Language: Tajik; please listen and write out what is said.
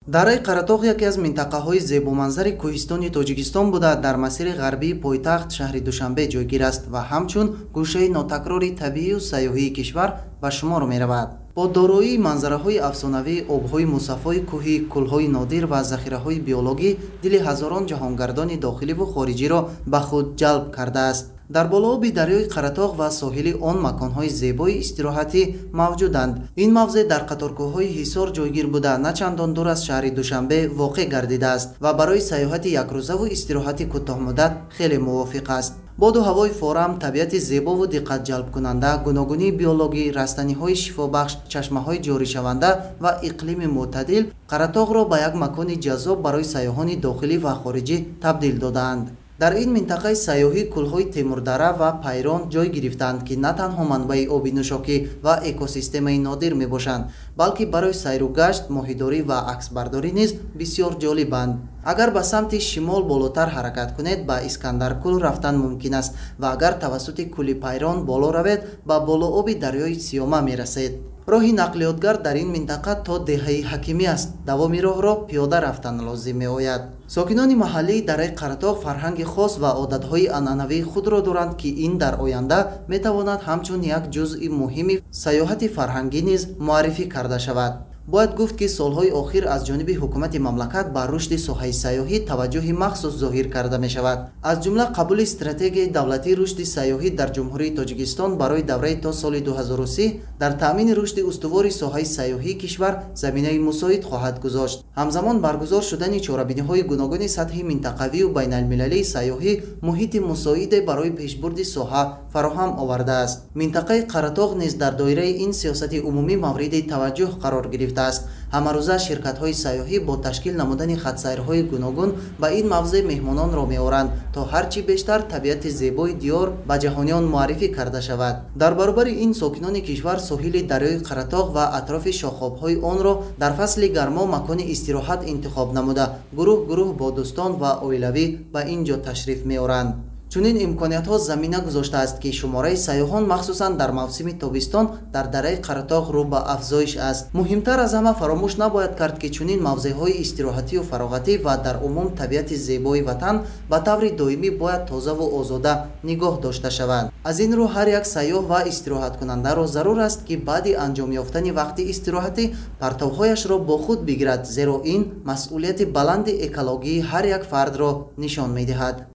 Дараи Қаратоғ яке аз минтақаҳои зебоманзари кӯҳистони Тоҷикистон буда, дар масири ғарбии пойтахт шаҳри Душанбе ҷойгир аст ва ҳамчун гӯшаи нотакрори табиию сайёҳии кишвар ба шумор меравад. Бо дороии манзараҳои афсонавӣ, обҳои мусаффои кӯҳӣ, кӯлҳои нодир ва захираҳои биологӣ дили ҳазорон ҷаҳонгардони дохиливу хориҷиро ба худ ҷалб кардааст. Дар болооби дарёи Қаратоғ ва соҳили он маконҳои зебои истироҳатӣ мавҷуданд. Ин мавзеъ дар қаторкӯҳҳои Ҳисор ҷойгир буда, на чандон дур аз шаҳри Душанбе воқеъ гардидааст ва барои сайёҳати якрӯзаву истироҳати кӯтоҳмуддат хеле мувофиқ аст. Боду ҳавои форам, табиати зебову диққатҷалбкунанда, гуногунии биологӣ, растаниҳои шифобахш, чашмаҳои ҷоришаванда ва иқлими мӯътадил Қаратоғро ба як макони ҷаззоб барои сайёҳони дохилӣ ва хориҷӣ табдил додаанд. Дар ин минтақаи сайёҳӣ кӯлҳои Темурдара ва Пайрон ҷой гирифтаанд, ки на танҳо манбаи оби нӯшокӣ ва экосистемаи нодир мебошанд, балки барои сайру гашт, моҳидорӣ ва аксбардорӣ низ бисёр ҷолибанд. Агар ба самти шимол болотар ҳаракат кунед, ба Искандаркӯл рафтан мумкин аст ва агар тавассути кӯли Пайрон боло равед, ба болооби дарёи Сиёма мерасед. Роҳи нақлиётгар дар ин минтақа то деҳаи Ҳакимӣ аст. Давоми роҳро пиёда рафтан лозим меояд. Сокинони маҳаллии дараи Қаратоғ фарҳанги хос ва одатҳои анъанавии худро доранд, ки ин дар оянда метавонад ҳамчун як ҷузъи муҳими сайёҳати фарҳангӣ низ муаррифӣ карда шавад. Бояд гуфт, ки солҳои охир аз ҷониби ҳукумати мамлакат ба рушди соҳаи сайёҳӣ таваҷҷӯҳи махсус зоҳир карда мешавад. Аз ҷумла қабули стратегияи давлатии рушди сайёҳӣ дар Ҷумҳурии Тоҷикистон барои давраи то соли 2030 дар таъмини рушди устувори соҳаи сайёҳии кишвар заминаи мусоид хоҳад гузошт. Ҳамзамон баргузор шудани чорабиниҳои гуногуни сатҳи минтақавию байналмилалии сайёҳӣ муҳити мусоиде барои пешбурди соҳа фароҳам овардааст. Минтақаи Қаратоғ низ дар доираи ин сиёсати умумӣ мавриди таваҷҷӯҳ қарор гирифтааст. Ҳамарӯза ширкатҳои сайёҳӣ бо ташкил намудани хатсайрҳои гуногун ба ин мавзеъ меҳмононро меоранд, то ҳар чӣ бештар табиати зебои диёр ба ҷаҳониён муаррифӣ карда шавад. Дар баробари ин сокинони кишвар соҳили дарёи Қаратоғ ва атрофи шохобҳои онро дар фасли гармо макони истироҳат интихоб намуда, гурӯҳ гурӯҳ бо дӯстон ва оилавӣ ба ин ҷо ташриф меоранд. Чунин имкониятҳо замина гузоштааст, ки шумораи сайёҳон махсусан дар мавсими тобистон дар дараи Қаратоғ рӯ ба афзоиш аст. Муҳимтар аз ҳама фаромӯш набояд кард, ки чунин мавзеъҳои истироҳатию фароғатӣ ва дар умум табиати зебои ватан ба таври доимӣ бояд тозаву озода нигоҳ дошта шаванд. Аз ин рӯ ҳар як сайёҳ ва истироҳаткунандаро зарур аст, ки баъди анҷом ёфтани вақти истироҳатӣ партовҳояшро бо худ бигирад, зеро ин масъулияти баланди экологии ҳар як фардро нишон медиҳад.